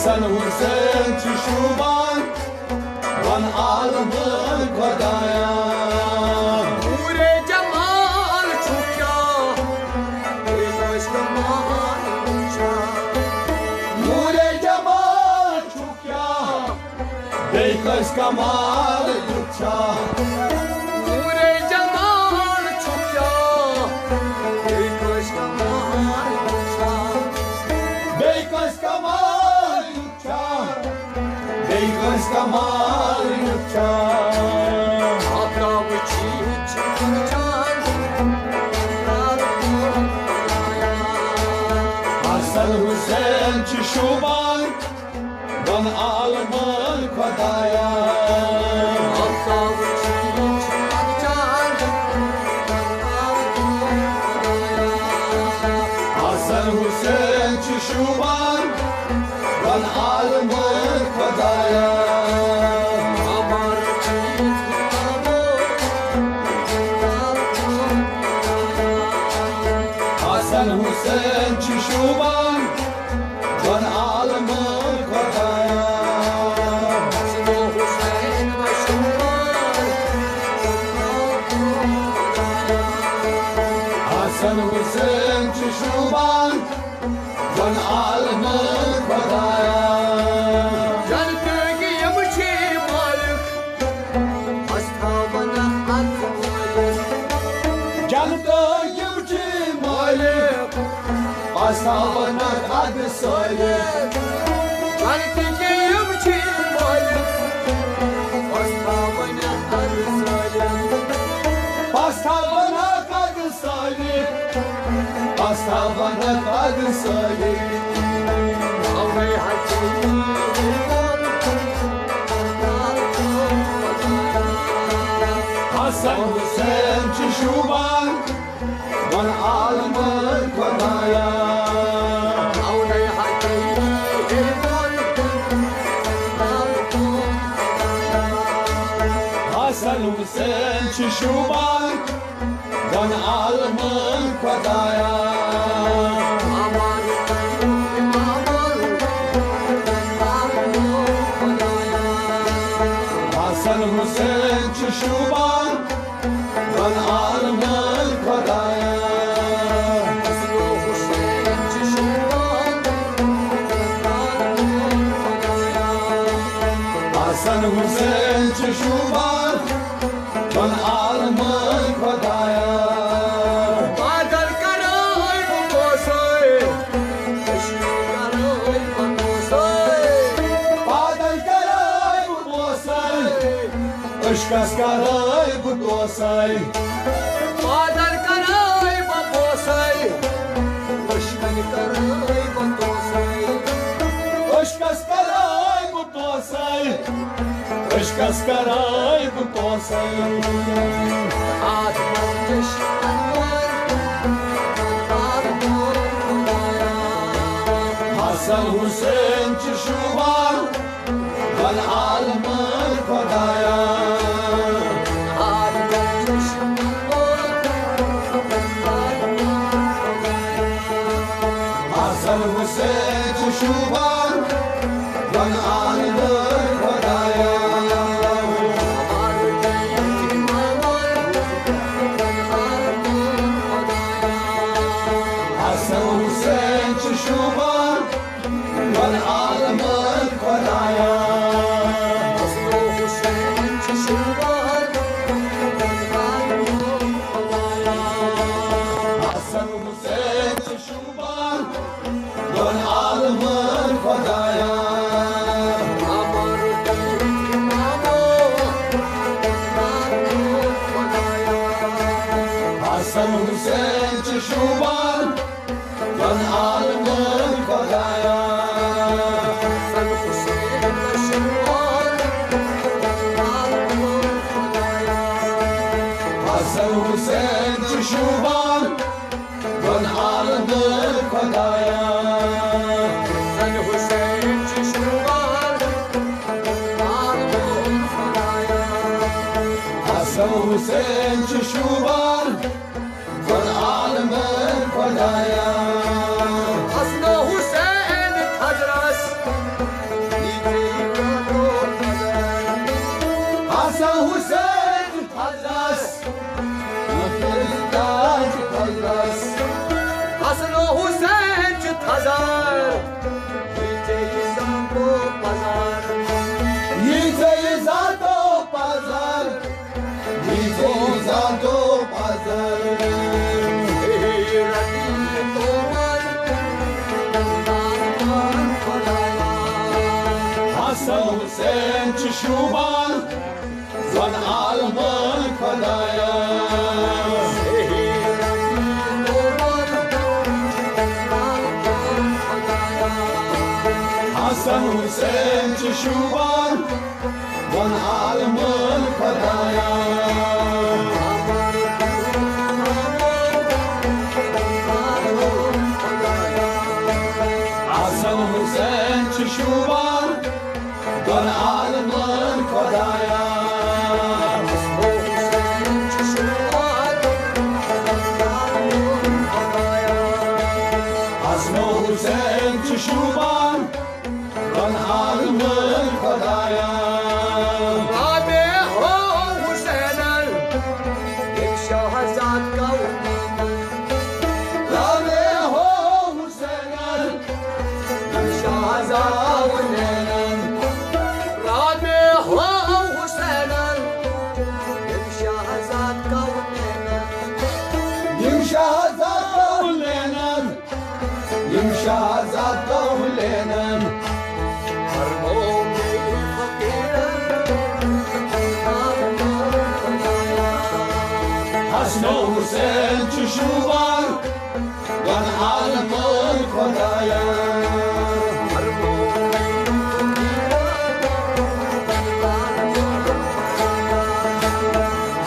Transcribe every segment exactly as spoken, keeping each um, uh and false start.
حسن حسین چھِ شوٗبان، وَن عالمہٕ خۄدایا۔ نوٗرِ جمال چھُ کیٛاہ، بیٚیہِ کٲنٛسہِ کمال چھا؟ نوٗرِ جمال چھُ کیٛاہ، بیٚیہِ کٲنٛسہِ کمال یُتھ چھا؟ نوٗرِ جمال چھُ کیٛاہ، بیٚیہِ کٲنٛسہِ کمال یُتھ چھا؟ بیٚیہِ کٲنٛسہِ کمال یُتھ چھا؟ بیٚیہِ کٲنٛسہِ کمال یُتھ چھا؟ آفتابٕچ شیٖشہِ چھِ وٕچھان۔ حسن حسین چھِ شوٗبان، وَن عالمہٕ خۄدایا۔ آفتابٕچ شیٖشہِ چھِ وٕچھان۔ حسن حسین چھِ شوٗبان، وَن عالمہٕ خۄدایا۔ حسن حسین چھِ شوٗبان، وَن عالمہٕ خۄدایا۔ حسن حسین چھِ شوٗبان، وَن عالمہٕ خۄدایا۔ جنتٕکۍ یِم چھِ مٲلِک، پَستاوَن اَتھ مٲلِک۔ جنتٕکۍ یِم چھِ مٲلِک، پَستاوَن اَتھ سٲلِک۔ جنتٕکۍ یِم چھِ مٲلِک، پَستاوَن اَتھ سٲلِک۔ پَستاوَن اَتھ سٲلِک، پَستاوَن اَتھ سٲلِک۔ اَوَے حسن حسین چھِ شوٗبان، وَن عالمہٕ خۄدایا۔ اَوَے حسن حسن حسین چھِ شوٗبان، وَن عالمہٕ خۄدایا۔ حسن حسین چھِ شوٗبان، وَن عالمہٕ خۄدایا۔ حسن حسین چھِ شوٗبان، وَن عالمہٕ خۄدایا۔ پادل کرے بہٕ بوسے، عشق کرے بہٕ بوسے۔ پادل کرے بہٕ بوسے، عشقس کرے بہٕ بوسے۔ پادل کرے بہٕ بوسے، عشقن کرے بہٕ بوسے۔ عشقس کرے بہٕ توسے، عشقس کرے بہٕ توسے۔ آتھ منٛز چھِ شکر۔ حسن حسین چھِ شوٗبان، وَن عالمہٕ خۄدایا۔ آتھ منٛز چھِ شکر۔ حسن حسین چھِ شوٗبان، وَن عالمہٕ خۄدایا۔ حسن حسین چھِ شوٗبان، وَن عالمہٕ خۄدایا۔ حسن حسین چھِ شوٗبان، وَن عالمہٕ خۄدایا۔ حسن حسین چھِ شوٗبان، وَن عالمہٕ خۄدایا۔ حسن حسین چھِ شوٗبان، وَن عالمہٕ خۄدایا۔ حسن حسین چھِ شوٗبان، حسن حسین چھِ شوٗبان، وَن عالمہٕ خۄدایا۔ حسن حسین تھزرس حسن حسین چھِ شوٗبان دۄن عالمن خۄدایا۔ حسن حسین چھِ شوٗبان دۄن عالمن خۄدایا۔ حسن حسین چھِ شوٗبان دۄن عالمن خۄدایا۔ حسن حسین چھِ شوٗبان دۄن عالمن خۄدایا۔ رابع ہو حسینن، یِم شہزاد کونینن۔ رابع ہو حسینن، یِم شہزاد کونینن۔ رابع ہو حسینن، یِم شہزاد کونینن۔ یِم شہزاد کونینن۔ یِم شہزاد کونینن۔ فرمو میرے فقیرن۔ حسن حسین چھِ شوٗبان دۄن عالمن خۄدایا۔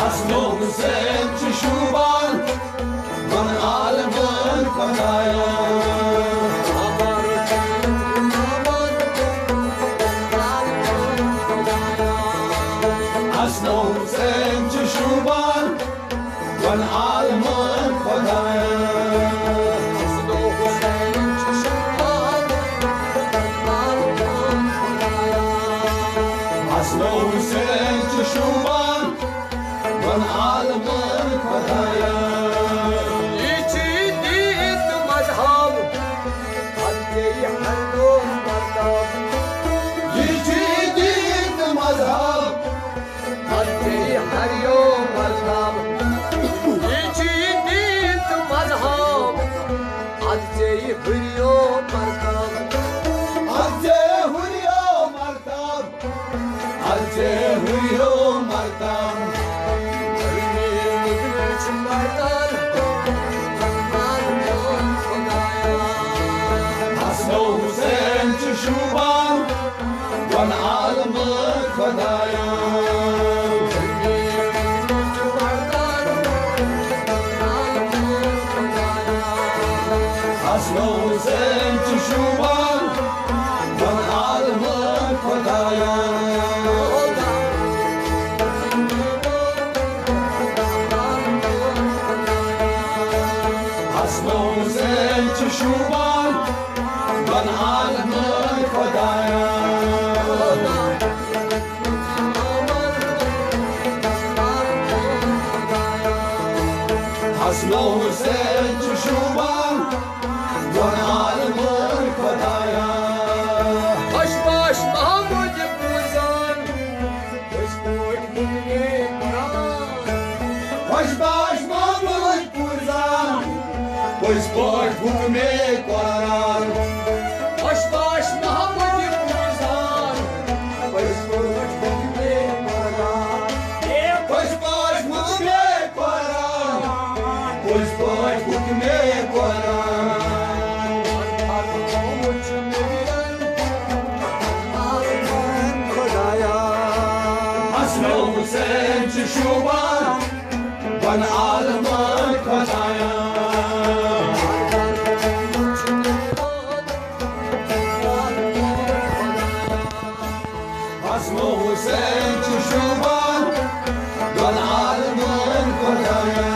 حسن حسین چھِ شوٗبان دۄن عالمن خۄدایا۔ حسن حسین چھِ شوٗبان دۄن عالمن خۄدایا۔ حسن حسین چھِ شوٗبان دۄن عالمن خۄدایا۔ یہِ چھِ دین تہٕ مذہب، اَتھ گٔیہِ ہر دۄہ مطلب۔ یہِ چھِ دین تہٕ مذہب، اَتھ گٔیہِ ہر یوم مطلب۔ یہِ چھِ دین تہٕ مذہب، اَتھ گٔیہِ ہر یوم مطلب۔ اَتھ گٔیہِ ہر یوم مطلب۔ اَتھ چھِ ہُریو مردان۔ حسن حسین چھِ شوٗبان دۄن عالمن خۄدایا۔ حسن حسین چھِ شوٗبان دۄن عالمن خۄدایا۔ حسن حسین چھِ شوٗبان دۄن عالمن خۄدایا۔ حسن حسین چھِ شوٗبان دۄن عالمن خۄدایا۔ خۄش باش محمد پوٗزان، پٔزۍ پٲٹھۍ حُکمِ قرآن۔ خۄش باش محمد پوٗزان، پٔزۍ پٲٹھۍ حُکمِ قرآن۔ خۄش باش محمد پوٗزان، پٔزۍ پٲٹھۍ حُکمِ قرآن۔ خۄش باش حُکمِ قرآن، پٔزۍ پٲٹھۍ حُکمِ قرآن۔ خۄدایا۔ حسن حسین چھِ شوٗبان دۄن عالمن خۄدایا۔ حسن حسین چھِ شوٗبان دۄن عالمن خۄدایا۔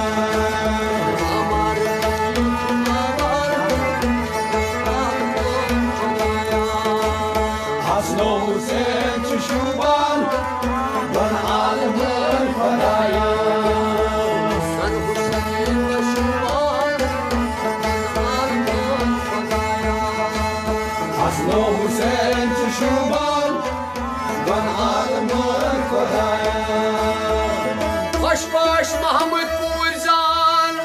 حسن حسین چھِ شوٗبان دۄن عالمن خۄدایا۔ حسن حسین چھِ شوٗبان دۄن عالمن خۄدایا۔ خۄش پاش محمد پوٗرۍ زان،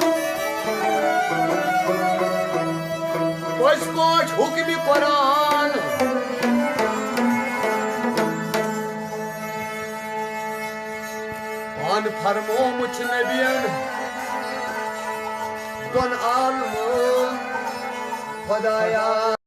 پٔزۍ پٲٹھۍ حُکمِ قرآن۔ فرمومُت چھُ نبیَن دۄن عالمَن خدایا۔